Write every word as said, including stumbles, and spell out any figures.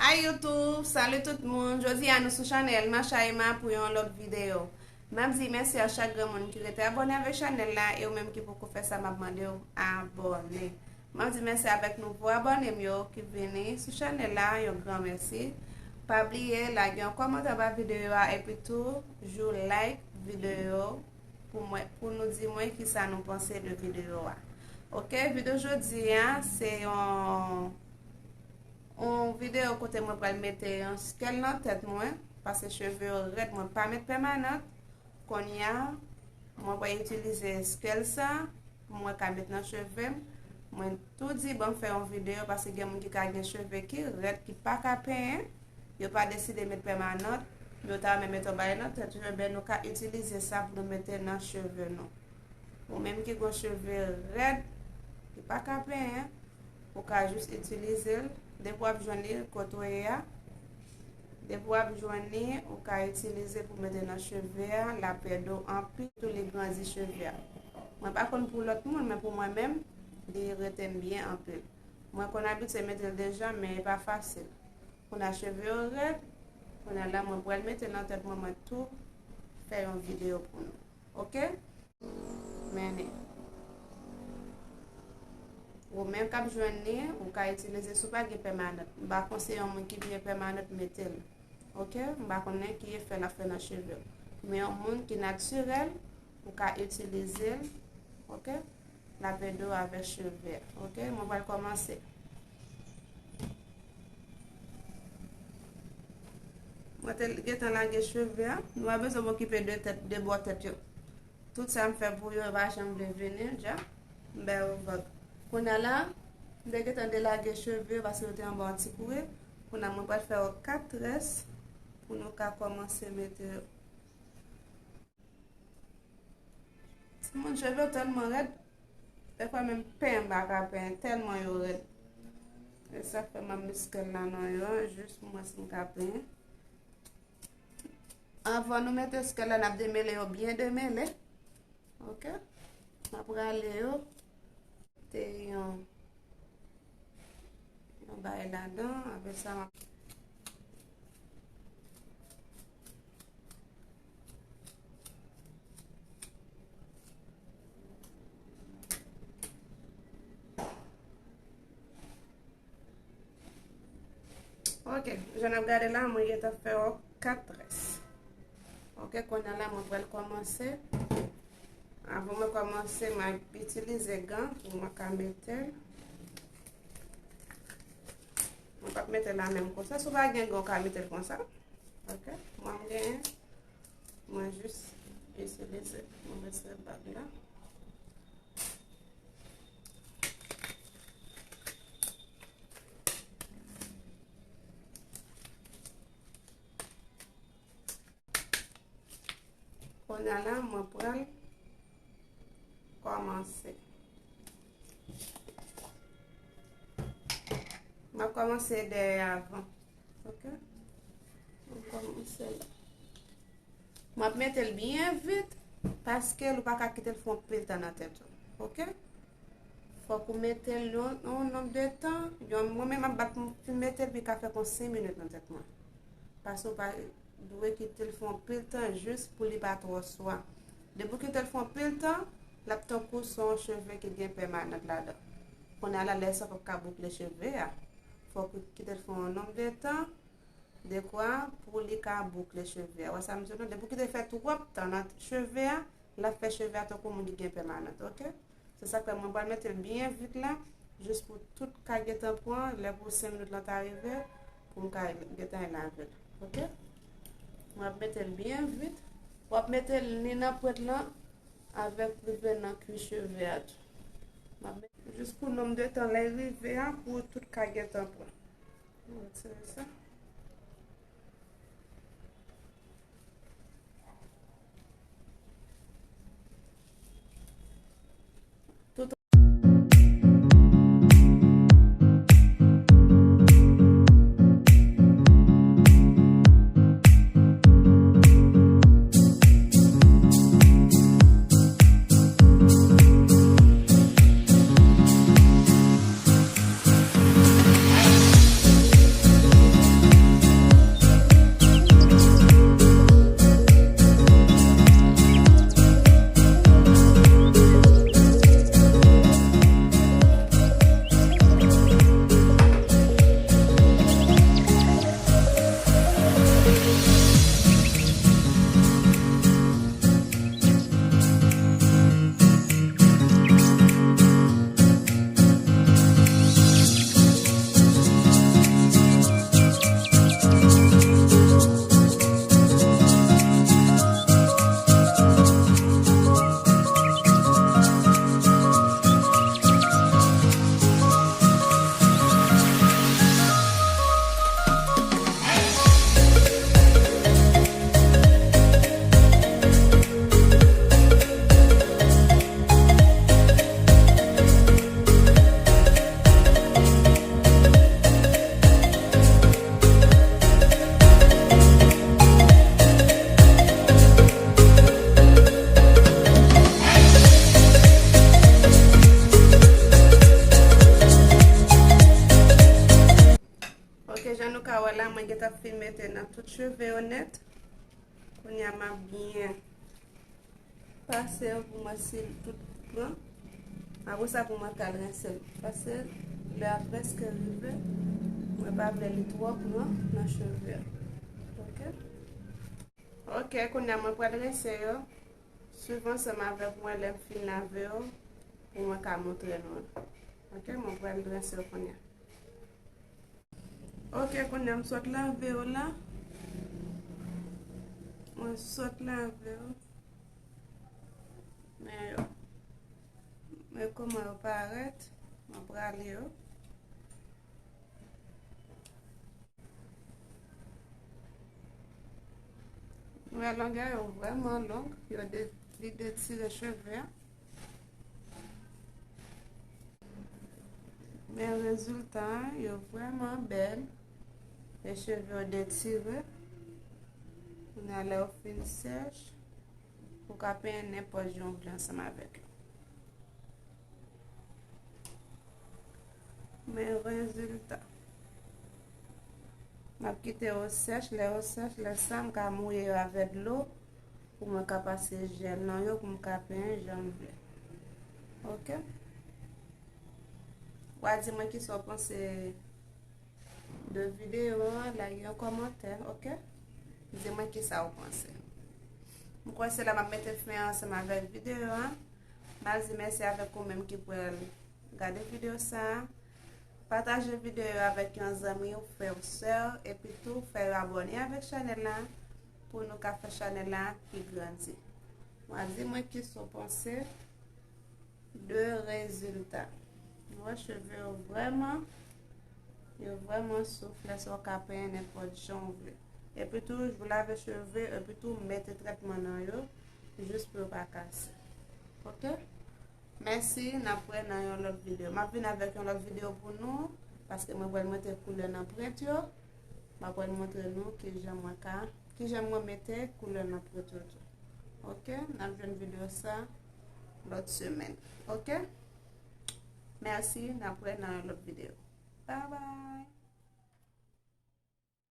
Hi YouTube, salut tout moun. Jodi a nou sou chanèl Macha Emma pou yon lòt videyo. M ap di mèsi a chak granmoun ki rete abòne avèk chanèl la, e ou menm ki poko fè sa, m ap mande w abòne. M ap di mèsi avèk nouvo abòne m yo ki vini sou chanèl la, yon gran mèsi. Pa bliye lage yon kòmantè anba videyo a, epi toujou like videyo pou mwen, pou nou di mwen kisa nou panse de videyo a. Ok, videyo jodi a, se yon, yon videyo kote mwen pral mete yon skèl nan tèt mwen, paske cheve yo rèd, mwen pa met pèmanant. Kounye a, mwen pral itilize skèl sa pou mwen ka met nan cheve m. Mwen tou di, ban m fè yon videyo, paske gen moun ki ka gen cheve ki rèd, ki pa ka penyen, yo pa deside met pèmanant, men yo ta renmen met yon bagay nan tèt yo, enben nou ka itilize sa pou nou mete nan cheve nou. Ou menm ki gon cheve rèd, ki pa ka penyen, ou ka jis itilize l. Depi w ap jwenn li, kote w ye a, depi w ap jwenn li, ou ka itilize pou mete nan cheve a, l ap ede w anpil, tou li grandi cheve a. Mwen pa konn pou lòt moun, men pou mwen menm, li rete m byen anpil. Mwen konn abitye mete l deja, men e pa fasil. Kounye a cheve yo rèd, kounye a la mwen pral mete nan tèt mwen, mwen tou fè yon videyo pou nou. Ok? Men li. Ou menm k ap jwenn li, ou ka itilize si w pa gen pèmanant. M pa konseye yon moun ki byen pèmanant mete l. Ok? M pa konnen ki efè l ap fè nan cheve w. Men yon moun ki natirèl, ou ka itilize l. Ok? L ap ede w avèk cheve a. Ok? Mwen pral kòmanse. Mwen te gentan lage cheve a. Nou pa bezwen okipe de tèt, de bò tèt yo. Tout sa m fè pou yo, yo pa janm vle vini, dja. M ba yo vag. Kounye a la, m te gentan delage cheve yo paske yo te anba yon ti kouri. Kounye a, mwen pral fè yo kat très pou nou ka kòmanse mete yo. Timoun, cheve yo tèlman rèd, dèfwa menm penyen m pa ka penyen, tèlman yo rèd. E sa k fè m ap met skèl la nan yo, jis pou m wè si m ka penyen. Anvan nou mete skèl la, n ap demele yo byen demele. Ok? N ap rale yo. Te yon, yon bagay ladan, apre sa, m ap Ok, jan n ap gade la, mwen gentan fè yo kat très. Ok, kounye a la, mwen pral kòmanse. Avan mwen kòmanse, mwen ap itilize gan pou mwen ka mete l. Mwen p ap mete l la menm konsa. Si w pa gen gan, w ka mete l konsa. Ok, mwen m genyen. Mwen jis itilize, mwen retire bag la. Kounye a la, mwen pral kòmanse. Mwen kòmanse dèyè avan. Ok? Mwen kòmanse la. Mwen ap mete l byen vit, paske ou pa ka kite l fè yon pil tan nan tèt ou. Ok? Fòk ou mete l yon, yon nonb de tan. Yon, mwen menm ap bat pou m fin mete l, pi ka fè kon senk minit nan tèt mwen. Paske ou pa dwe kite l fè yon pil tan jis pou li pa twò swa. Depi w kite l fè yon pil tan, l ap tankou se yon cheve ki gen pèmanant ladan. Kounye a la, lè sa p ap ka boukle cheve a. Fòk ou kite l fè yon nonb de tan, dekwa pou li ka boukle cheve a. Wè sa m di w lan, depi w kite l fè twòp tan nan cheve a, l ap fè cheve a tankou moun ki gen pèmanant, ok? Se sa k fè mwen pral mete l byen vit la, jis pou tout ka gentan pran, lè pou senk minit lan ta rive, pou m ka gentan lave l, ok? Mwen ap mete l byen vit. W ap mete l ni nan pwent lan, avèk rive nan kwi cheve a tou. M ap mete jis pou nonb de tan lè rive a, pou tout ka gentan pran. Mwen retire sa. Jan nou ka wè la, mwen gentan fin mete nan tout cheve yo nèt. Kounye a m ap byen pase yo pou mwen si l tout pran. Apre sa pou mwen ka rense l. Paske lè a prèske rive, mwen pa vle li twò pran nan cheve a. Ok? Ok, kounye a mwen pral rense yo. Swiv ansanm avèk mwen lè m fin lave yo pou mwen ka montre nou. Ok, mwen pral rense yo kounye a. Ok, kounye a m sot lave yo la. Mwen sot lave yo. Men yo. Men kòman yo parèt. Mwen prale yo. Wè longè yo vrèman long. Yo de, li detire cheve a. Men rezilta a, yo vrèman bèl. E cheve yo detire. Kounye a lè yo fin sèch, ou ka penyen nenpòt jan w vle ansanm avèk yo. Men rezilta. M ap kite yo sèch, lè yo sèch, lè sa m ka mouye yo avè dlo pou mwen ka pase jèl nan yo pou m ka penyen jan m vle. Ok? W a di mwen kisa w panse de videyo an, lage yon kòmantè, ok? Di mwen kisa w panse. M kwè se la m ap mete fen ansanm avèk videyo an. M ap di mèsi avèk ou menm ki pral gade videyo sa a. Pataje videyo yo avèk yon zanmi w, frè w, sè w, epi tou fè yo abòne avèk chanèl la pou nou ka fè chanèl la pi grandi. W a di mwen kisa w panse de rezilta. Ou wè cheve yo vrèman, yo vrèman souf, lè sa w ka penyen nenpòt jan w vle. Epi tou, jou lave cheve, epi tou mete trètman nan yo, jis pou yo pa kase. Ok? Mèsi, n ap wè nan yon lòt videyo. M ap vin avèk yon lòt videyo pou nou, paske mwen pral montre koulè nan prent yo. M ap pral montre nou kijan mwen ka, kijan mwen mete koulè nan prent yo tou. Ok? N ap jwenn videyo sa lòt semèn. Ok? Mèsi, n ap wè nan yon lòt videyo. Bye bye!